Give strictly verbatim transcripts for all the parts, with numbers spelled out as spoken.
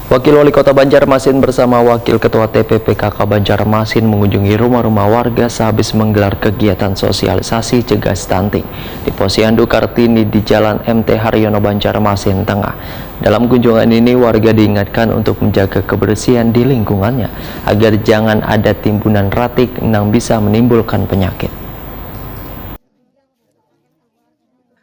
Wakil Wali Kota Banjarmasin bersama Wakil Ketua T P P K K Banjarmasin mengunjungi rumah-rumah warga sehabis menggelar kegiatan sosialisasi cegah stunting di Posyandu Kartini di Jalan M T Haryono, Banjarmasin Tengah. Dalam kunjungan ini, warga diingatkan untuk menjaga kebersihan di lingkungannya agar jangan ada timbunan ratik yang bisa menimbulkan penyakit.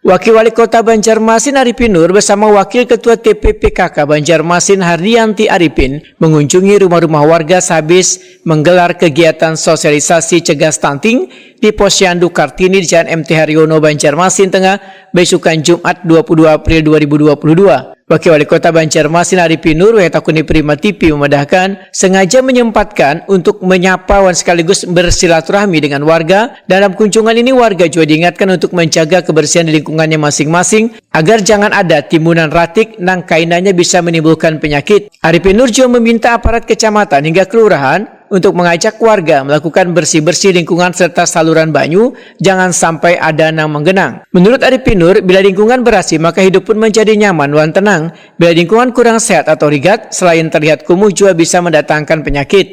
Wakil Wali Kota Banjarmasin Arifin Nur bersama Wakil Ketua T P P K K Banjarmasin Hardianti Arifin mengunjungi rumah-rumah warga sehabis menggelar kegiatan sosialisasi cegah stunting di Posyandu Kartini di Jalan M T Haryono, Banjarmasin Tengah, besukan Jumat dua puluh dua April dua ribu dua puluh dua. Wakil Wali Kota Banjarmasin Arifin Nur, yang ditakuni Prima T V, memadahkan sengaja menyempatkan untuk menyapa wan sekaligus bersilaturahmi dengan warga. Dalam kunjungan ini, warga juga diingatkan untuk menjaga kebersihan di lingkungannya masing-masing agar jangan ada timbunan ratik nang kainanya bisa menimbulkan penyakit. Arifin Nur juga meminta aparat kecamatan hingga kelurahan untuk mengajak warga melakukan bersih-bersih lingkungan serta saluran banyu, jangan sampai ada nang menggenang. Menurut Arifin Nur, bila lingkungan berasih maka hidup pun menjadi nyaman wan tenang. Bila lingkungan kurang sehat atau rigat, selain terlihat kumuh juga bisa mendatangkan penyakit.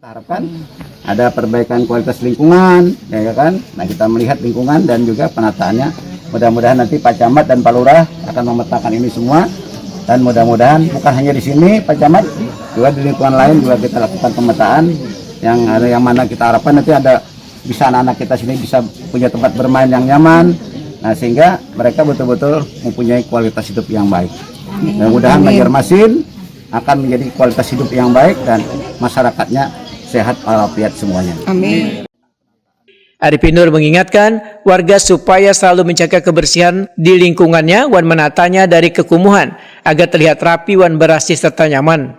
Kita harapkan ada perbaikan kualitas lingkungan, ya kan? Nah, kita melihat lingkungan dan juga penataannya. Mudah-mudahan nanti Pak Camat dan Pak Lurah akan memetakan ini semua, dan mudah-mudahan bukan hanya di sini, Pak Camat, juga di lingkungan lain juga kita lakukan pemetaan yang ada, yang mana kita harapkan nanti ada, bisa anak-anak kita sini bisa punya tempat bermain yang nyaman, nah, sehingga mereka betul-betul mempunyai kualitas hidup yang baik. Mudah-mudahan Banjarmasin akan menjadi kualitas hidup yang baik dan masyarakatnya sehat walafiat semuanya. Amin. Arifin Nur mengingatkan warga supaya selalu menjaga kebersihan di lingkungannya wan menatanya dari kekumuhan agar terlihat rapi wan berasih serta nyaman.